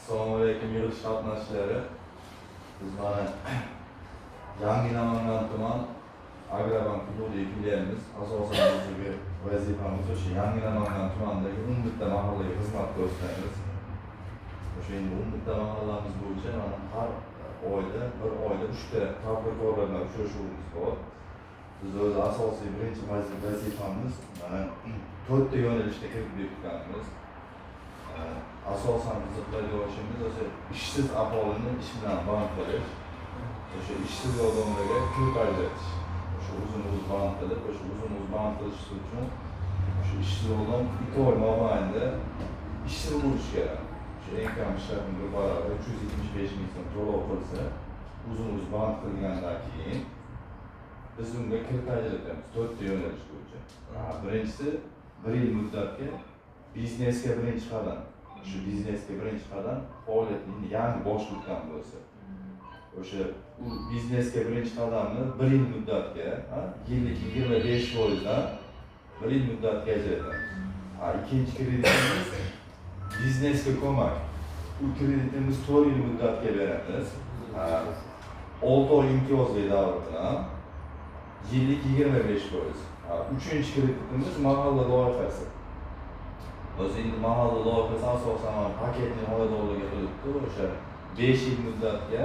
Assalomu alaykum, yig'ilish qatnashchilari. Biz mana Yangi Namangan tuman Agrobank hududiy filialimiz. Asosan bizdagi vazifamiz o'sha Yangi Namangan tumanidagi 11 ta mahallaga xizmat ko'rsatamiz. O'sha endi 11 ta mahallamiz bo'yicha mana har oyda, bir oyda 3 ta tadbirkorlar bilan uchrashuvimiz bor. Biz o'zi asosiy birinchi vazifamiz mana 4 ta yo'nalishda kredit berganmiz. Asosan bizni qiladigan ishimiz o'sha ishsiz aholini ish bilan band qilish, o'sha ishsiz odamlarga kredit ajratish. O'sha o'zini o'zi band qilib, o'sha o'zini o'zi band qilish uchun o'sha ishsiz odam 2 oy mobaynida ishsiz bo'lishi kerak. O'sha eng kam ishlashning bir barobar 375 ming so'm to'lov qilsa, o'zini o'zi band qilgandan keyin biz unga kredit ajratamiz 4 ta yo'nalish bo'yicha. Birinchisi 1 yil muddatga biznesga birinchi qadam. Shu biznesga birinchi qadam faoliyatini yangi boshlayotgan bo'lsa, o'sha u biznesga birinchi qadamni 1 yil muddatga, yillik 25%dan 1 yil muddatga ajratamiz. Ikkinchi kreditimiz biznesga ko'mak. U kreditimiz 4 yil muddatga beramiz. 6 oy imtiyozli davr bilan yillik 25%. Uchinchi kreditimiz mahalla loyihasi. O'zi endi mahalla loyihasi asosan mana paketli xonadonlarga qilibdi, o'sha 5 yil muddatga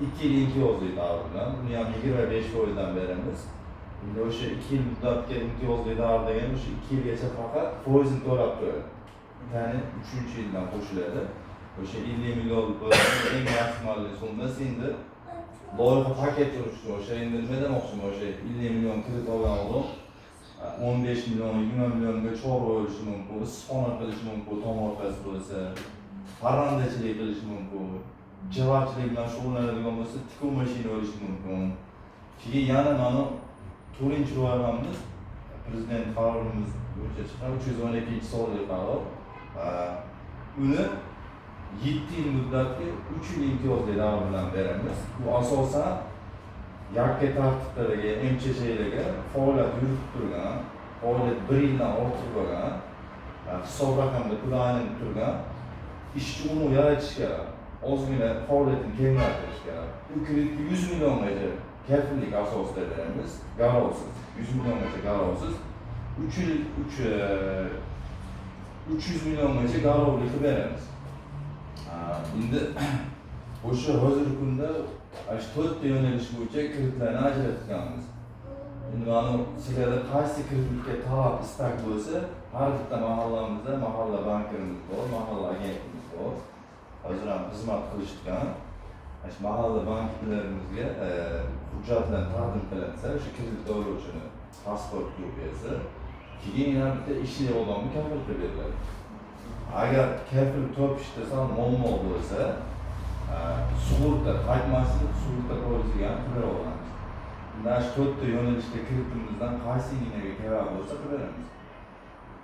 2 yil imtiyozli davr bilan buni ham 25%dan beramiz. Endi o'sha 2 yil muddatga imtiyozli davr degani o'sha 2 yilgacha faqat foizini to'lab turadi. Ya'ni 3-yildan qo'shiladi. O'sha 50 million eng maksimal summasi endi loyiha paketi uchun o'sha endi nima demoqchiman, o'sha 50 million kredit olgan odam 15 million, 20 millionga chorva olishi mumkin, issiqxona qilishi mumkin, tomorqasi bo'lsa, parrandachilik qilishi mumkin, jivarchilik bilan shug'ullanadigan bo'lsa, tikuv mashina olishi mumkin. Keyin yana mana 4-loyihamiz prezident qarorimiz bo'yicha chiqqan 312-sonli qaror. Uni 7 yil muddatga 3 yil imtiyozli davr bilan beramiz. Bu asosan yakka tartibdagi MChClarga faoliyat yuritib turgan, faoliyat 1 yildan ortiq bo'lgan, hisob raqamda pul aylanib turgan ishchi uni yaratish kerak. Ozgina faoliyatini kengaytirish kerak. Bu kreditni 100 milliongacha kafillik asosida beramiz, garovsiz. 100 milliongacha garovsiz. 3 yil 300 milliongacha garovli qilib beramiz. Endi o'sha hozirgi kunda shu 4 ta yo'nalish bo'yicha kreditlarni ajratganmiz. Endi mana sizlarda qaysi kreditga talab istak bo'lsa, har bitta mahallamizda mahalla bankimiz bor, mahalla agentimiz bor. Hozir ham xizmat qilishgan. Shu mahalla banklarimizga hujjatlar taqdim qilinsa, o'sha kredit oluvchini pasport kopiyasi, keyin yana bitta ishli odamni kafil qilib beriladi. Agar kafil topishda sal muammo bo'lsa, sug'urta qaytmaslik sug'urta polisiga ham qilib bera olamiz. Unda shu 4 ta yo'nalishda kreditimizdan qaysi liniyaga kerak bo'lsa qilib beramiz.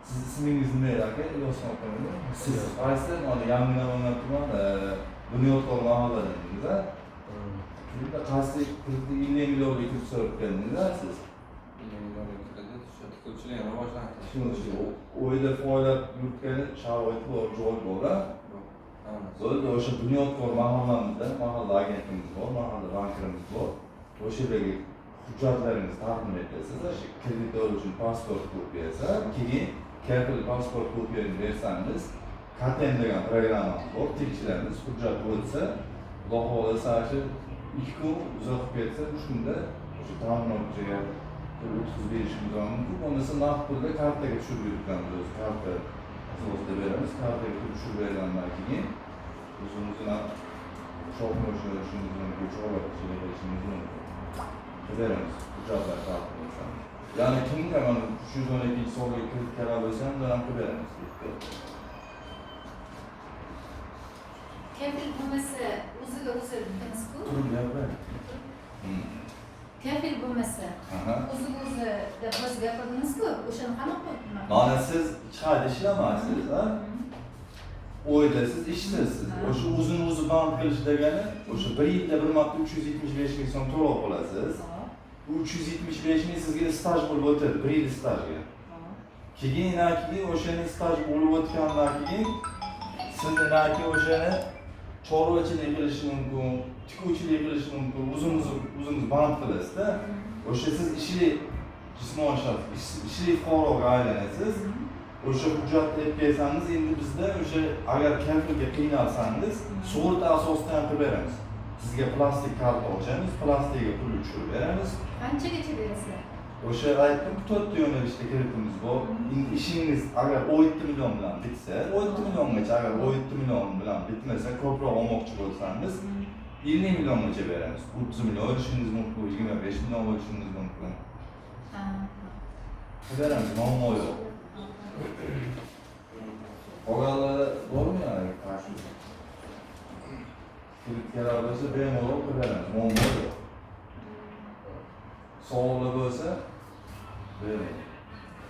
Siz ismingiz nima edi aka? Ilyosxon aka. Siz qaysi? Mana Yangi Namangan tuman Bunyodkor mahalla dedingiz a? Shunda qaysi kreditni 50 millionlik kredit so'rab keldingiz a siz? 50 millionlik kredit shu tikuvchilikni rivojlantirish. Shu o'yda faoliyat yuritgani sharoiti bor, joy bor a? Bo'ldi, o'sha Bunyodkor mahallamizda mahalla agentimiz bor, mahalla bankirimiz bor. O'sha yerdagi hujjatlaringizni taqdim etasiz, o'sha kredit uchun pasport kopiyasi, keyin kafil pasport kopiyani bersangiz, KTM degan programmamiz bor, tekshiramiz, hujjat o'tsa, Xudo xohlasa shu 2 kun uzoq ketsa, 3 kunda o'sha ta'minotchiga pul o'tkazib berishimiz ham mumkin. Bo'lmasa naqd pulda kartaga tushirib yuritamiz, o'zi karta asosida beramiz, kartaga pul tushirib bergandan keyin o'zimizni shop qilishimiz mumkin, chorvachilik qilishimiz mumkin. Qilib beramiz, hujjatlar taqdim etsangiz. Ya'ni kimga mana 312-sonli kredit kerak bo'lsa ham, uni ham qilib beramiz. Kafil bo'lmasa o'ziga o'zi dedingiz-ku. Turib gapiring. Kafil bo'lmasa o'ziga o'zi deb hozir gapirdingiz-ku, o'shani qanaqa nima? Mana siz chiqadi ishlamaysiz, a? O'yda siz ishsizsiz. O'sha o'zini o'zi band qilish degani, o'sha 1 yilda bir marta 375 ming so'm to'lov qilasiz. Bu 375 ming sizga staj bo'lib o'tadi, 1 yil stajga. Keyin o'shani staj bo'lib o'tgandan keyin Siz demakki o'shani chorvachilik qilish mumkin, tikuvchilik qilish mumkin, o'zingiz band qilasizda. O'sha siz ishli jismoniy shaxs, ishli fuqaroga aylanasiz. O'sha hujjatni olib kelsangiz, endi bizda o'sha agar kafilga qiynalsangiz, sug'urta asosida ham qilib beramiz. Sizga plastik karta ochamiz, plastikga pul tushirib beramiz. Qanchagacha berasizlar? O'sha aytdim, to'rtta yo'nalishda kreditimiz bor. Endi ishingiz agar 17 million bilan bitsa, 17 milliongacha, agar 17 million bilan bitmasa, ko'proq olmoqchi bo'lsangiz, 50 milliongacha beramiz. 30 million olishingiz mumkin, 25 million olishingiz mumkin. Beramiz, muammo yo'q. Qolganlari bormi yana qarshi? Kredit kerak bo'lsa, bemalol qilib beramiz, muammo yo'q. Savollar bo'lsa, bering.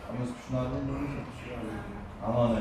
Hammasi tushunarlimi? Amanat.